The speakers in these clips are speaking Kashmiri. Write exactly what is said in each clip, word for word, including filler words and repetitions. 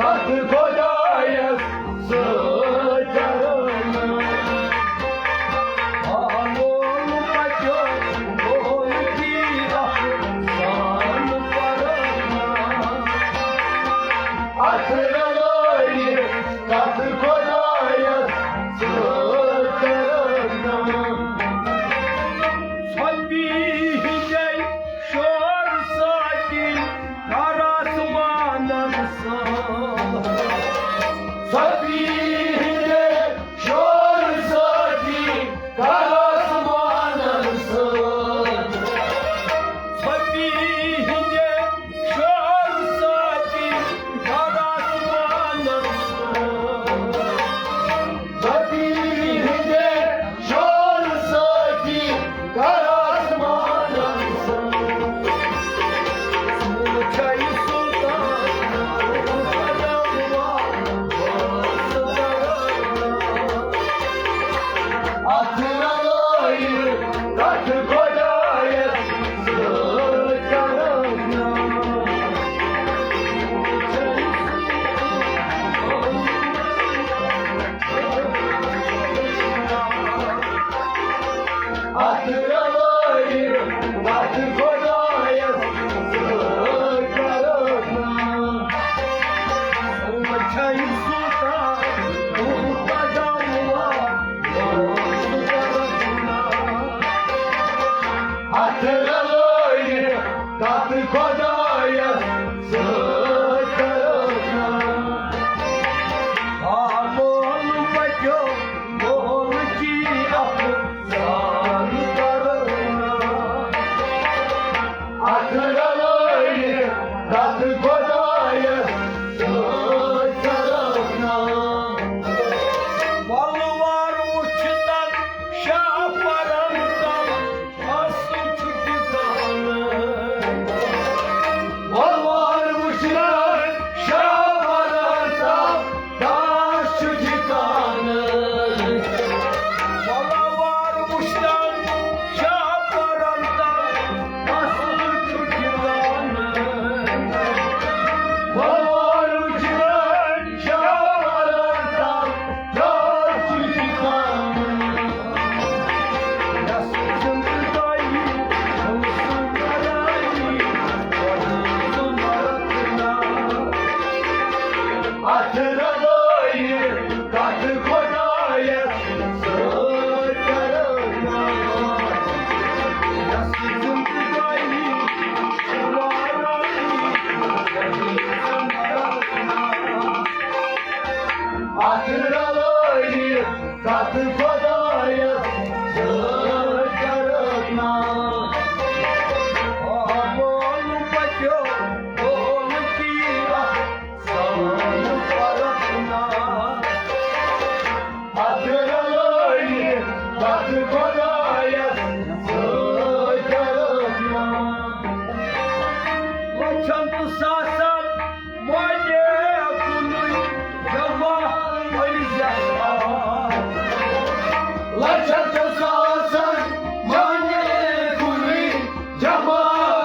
اتھ خۄدایس سۭتۍ کرو نا۔ آ، مول بچو، مول کی اکھ سان پرو نا۔ اتھ رلٲیِتھ کتھ خۄدایس سۭتۍ کرو نا۔ ژھۄپی ہِنٛدے شور سۭتی کر آسمانن سۭتۍ۔ ژھۄپی ہِنٛدے شور سۭتی کر آسمانن سۭتۍ۔ ژھۄپی ہِنٛدے شور سۭتی کر آسمانن سۭتۍ۔ ژھۄپی ہِنٛدے شور سۭتی کر آسمانن سۭتۍ۔ ژٕ چھَے سلطان، اتھ رلٲیِتھ کتھ خۄدایس سۭتۍ کرو نا۔ اتھ رلٲیِتھ کتھ خۄدایس سۭتۍ کرو نا۔ وۄنۍ چھَے سلطان، بہٕ پگاہ وار۔ اتھ رلٲیِتھ کتھ خۄدایس سۭتۍ کرو نا۔ آ، مول بچو، مول کی اکھ سان کرو نا۔ اتھ رلٲیِتھ کتھ خۄدایس سۭتۍ کرو نا۔ وۄلہٕ وار وُچھ تن شاہ پرن تل، اصل چھُ ٹھکانہٕ۔ وۄلہٕ وار وُچھ تن شاہ پرن تل، داش چھُ ٹھکانہٕ۔ وۄلہٕ وار وُچھ تن شاہ پرن تل، اصل چھُ ٹھکانہٕ۔ وۄلہٕ وار وُچھ تن شاہ پرن تل، داش چھُ ٹھکانہٕ۔ اتھ رلٲیِتھ کتھ خۄدایس سۭتۍ کرو نا۔ اتھ رلٲیِتھ کتھ خۄدایس سۭتۍ کرو نا۔ آ، مول بچو، مول کی اکھ سان پرو نا۔ اتھ رلٲیِتھ کتھ خۄدایس سۭتۍ کرو نا۔ لچھن تہٕ ساسن مانے کُنُے جمع أنزٮ۪س آ۔ لچھن تہٕ ساسن مانے کُنُے جمع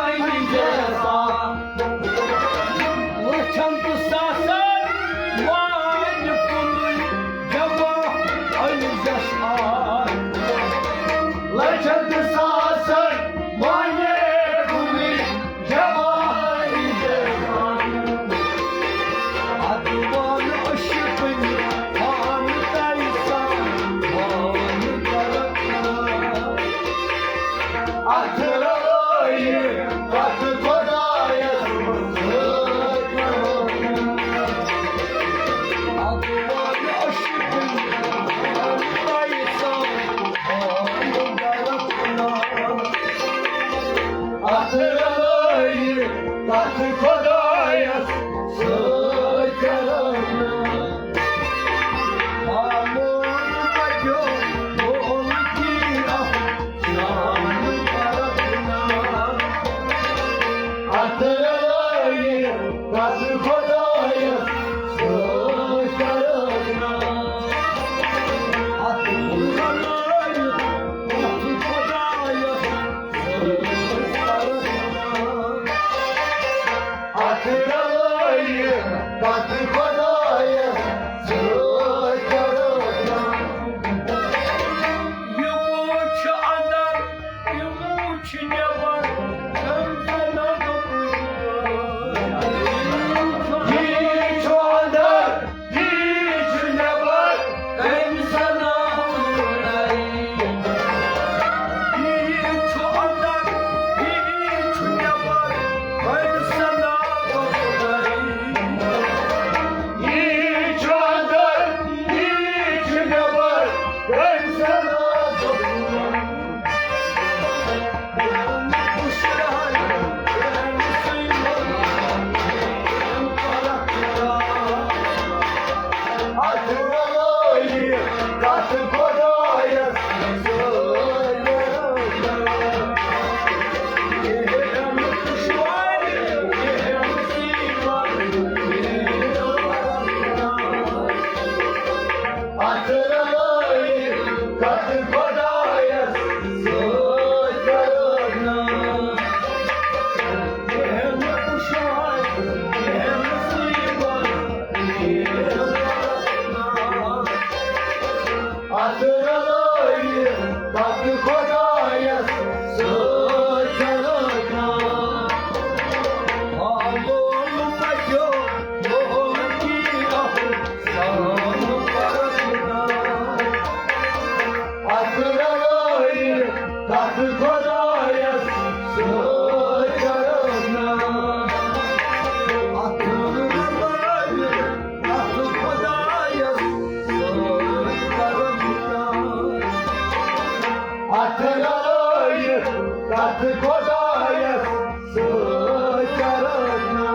أنزٮ۪س آ۔ لچھن تہٕ ساسن مانے کُنُے جمع أنزٮ۪س آ۔ لچھن تہٕ ساسن مانے کُنُے جمع أنزٮ۪س آ۔ ادٕ وَن عشقٕنۍ پانہٕ تَے سان، پانہٕ کرکھ نا۔ اتھ رلٲیِتھ کتھ خۄدایس سۭتۍ کرو نا۔ ادٕ وَن عشقٕنۍ پانہٕ تَے سان، پانہٕ کرکھ نا۔ اتھ رلٲیِتھ کتھ خۄدایس سۭتۍ کرو نا۔ آ، مول بچو، مول کی اکھ سان کرو نا۔ اتھ رلٲیِتھ کتھ خۄدایس سۭتۍ کرو نا۔ اتھ رلٲیِتھ کتھ خۄدایس اتھ رلٲیِتھ کتھ خۄدایس سۭتۍ کرو نا۔